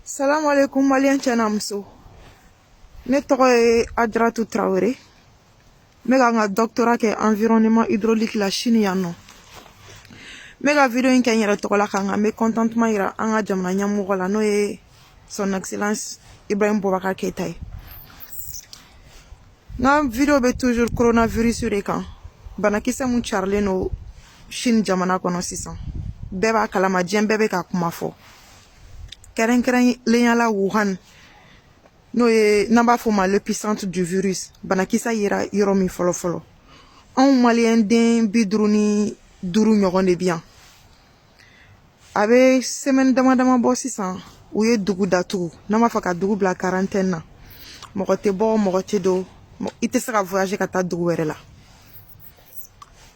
Salamu alaikum, malien cɛ n'a muso. Ne tɔgɔ ye Ajaratu Tarawele. N bɛ ka n ka doctorat kɛ environnement hydraulique la Chine yan nɔ. N bɛ ka vidéo in kɛ n yɛrɛ tɔgɔ la ka n ka mécontentement yira an ka jamana ɲɛmɔgɔ la, n'o ye Son Excellence Ibrahim Boubacar Keïta ye. N ka vidéo bɛ toujours coronavirus de kan, banakisɛ mun carilen don Chine jamana kɔnɔ sisan. Bɛɛ b'a kalama, diɲɛ bɛɛ bɛ ka kuma fɔ. Kɛrɛnkɛrɛnnenya la Wuhan, n'o ye n'an b'a fɔ o ma l'épicentre du virus, banakisɛ yera yɔrɔ min fɔlɔ fɔlɔ. Anw malien den 55 ɲɔgɔn de bi yan. A bɛ semaine dama dama bɔ sisan, u ye dugu datugu, n'an b'a fɔ ka dugu bila quarantaine na. Mɔgɔ tɛ bɔ, mɔgɔ tɛ don, i tɛ se ka voyager ka taa dugu wɛrɛ la.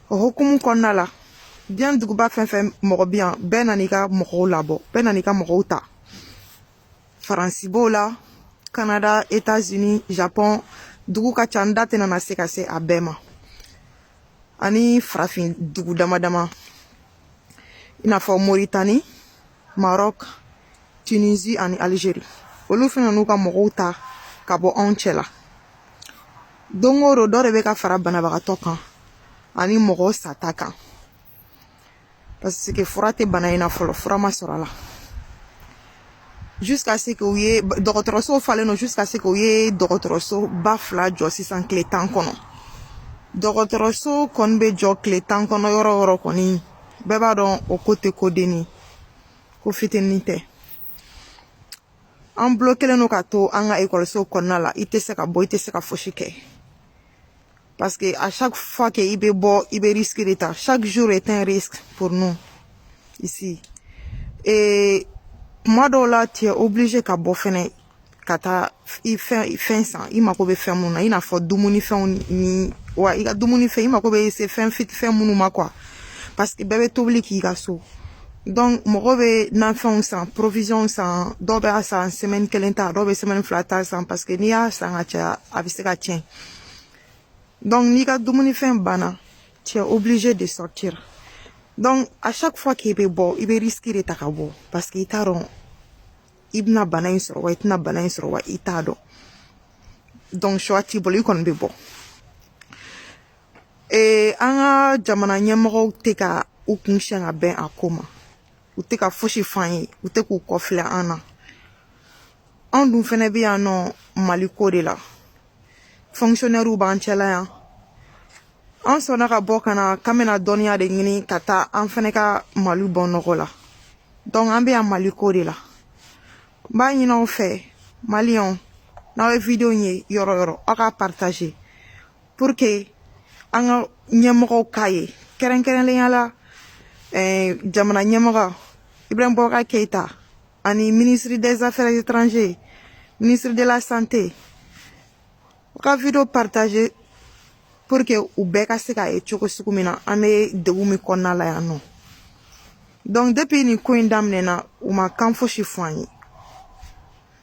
O hukumu kɔnɔna la, diɲɛ duguba fɛn fɛn mɔgɔ bi yan, bɛɛ nan'i ka mɔgɔw labɔ, bɛɛ nan'i ka mɔgɔw ta. Faransi b'o la, Canada, États-Unis, Japon, dugu ka ca, n da tɛna se ka se a bɛɛ ma. Ani farafin dugu dama dama, i n'a fɔ Moritani, Maroc, Tunisie ani Algérie. Olu fɛnɛ n'u ka mɔgɔw ta ka bɔ anw cɛ la. Don o don, dɔ de bɛ ka fara banabagatɔ kan ani mɔgɔ sata kan. Parce que fura tɛ bana in na fɔlɔ, fura ma sɔrɔ a la. Jusqu'à ce que u ye dɔgɔtɔrɔso falen don, jusqu'à ce que u ye dɔgɔtɔrɔso ba fila jɔ sisan tile 10 kɔnɔ. Dɔgɔtɔrɔso kɔni bɛ jɔ tile 10 kɔnɔ yɔrɔ o yɔrɔ kɔni, bɛɛ b'a dɔn o ko tɛ ko denni, ko fitinin tɛ. An bloqué don ka to an ka ekɔliso kɔnɔna la, i tɛ se ka bɔ, i tɛ se ka fosi kɛ. Parce que à chaque fois que i bɛ bɔ, i bɛ risque de ta. Chaque jour est un risque pour nous ici. Et kuma dɔw la, tu es obligé ka bɔ fɛnɛ ka taa i fɛn fɛn san, i mako bɛ fɛn mun na, i n'a fɔ dumunifɛnw ni wa i ka dumunifɛn, i mako bɛ se fɛn fit fɛn minnu ma quoi, parce que bɛɛ bɛ tobili k'i ka so. Donc mɔgɔ bɛ nafɛnw san, provision san, dɔw b'a san semaine kelen ta, dɔw bɛ semaine 2 ta san, parce que n'i y'a san ka caya, a bɛ se ka tiɲɛ. Donc n'i ka dumunifɛn banna, tu es obligé de sortir. Donc à chaque fois k'i bɛ bɔ, i bɛ risque de ta ka bɔ, parce que i t'a dɔn i bɛna bana in sɔrɔ wa i tɛna bana in sɔrɔ wa, i t'a dɔn. Donc choix t'i bolo, i kɔni bɛ bɔ. Ee, an ka jamana ɲɛmɔgɔw tɛ ka u kun siɲɛ ka bɛn a ko ma. U tɛ ka fosi f'an ye, u tɛ k'u kɔfilɛ an na. Anw dun fɛnɛ bɛ yan nɔ Mali ko de la. Fonctionnaires b'an cɛla yan. An sɔnna ka bɔ ka na k'an bɛna dɔnniya de ɲini ka taa an fɛnɛ ka Mali bɔ nɔgɔ la. Donc an bɛ yan Mali ko de la. N b'a ɲini aw fɛ, malienw, n'aw ye vidéo in ye yɔrɔ yɔrɔ, aw k'a partager pour que an ka ɲɛmɔgɔw k'a ye, kɛrɛnkɛrɛnnenya la jamana ɲɛmɔgɔ Ibrahim Boubacar Keïta ani ministre des Affaires étrangères, ministre de la Santé. U ka vidéo partager pour que u bɛɛ ka se k'a ye cogo sugu min na an bɛ degun min kɔnɔna la yan nɔ. Donc depuis nin ko in daminɛna, u ma kan fosi fɔ an ye.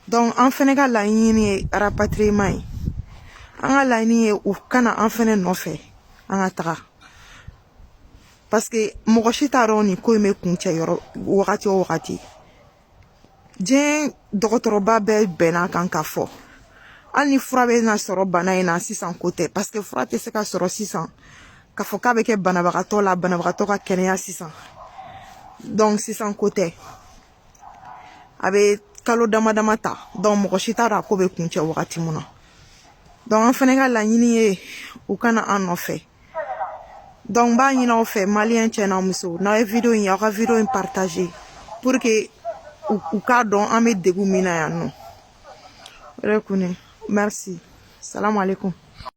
Donc an fɛnɛ ka laɲini ye rapatriement ye. An ka laɲini ye u kana an fɛnɛ nɔfɛ, an ka taga, parce que mɔgɔ si t'a dɔn nin ko in bɛ kuncɛ yɔrɔ wagati o wagati. Diɲɛ dɔgɔtɔrɔba bɛɛ bɛn'a kan k'a fɔ hali ni fura bɛ na sɔrɔ bana in na sisan, ko tɛ, parce que fura tɛ se ka sɔrɔ sisan k'a fɔ k'a bɛ kɛ banabagatɔ la, banabagatɔ ka kɛnɛya sisan. Donc sisan ko tɛ, a bɛ kalo dama dama ta. Donc mɔgɔ si t'a dɔn a ko bɛ kuncɛ wagati mun na. Donc an fɛnɛ ka laɲini ye u kana an nɔfɛ. Donc n b'a ɲini aw fɛ, malien cɛ n'a muso, n'aw ye vidéo in ye, aw ka vidéo in partager pour que u k'a dɔn an bɛ degun min na yan nɔ. O de kun ye. Merci, salamu aleykum.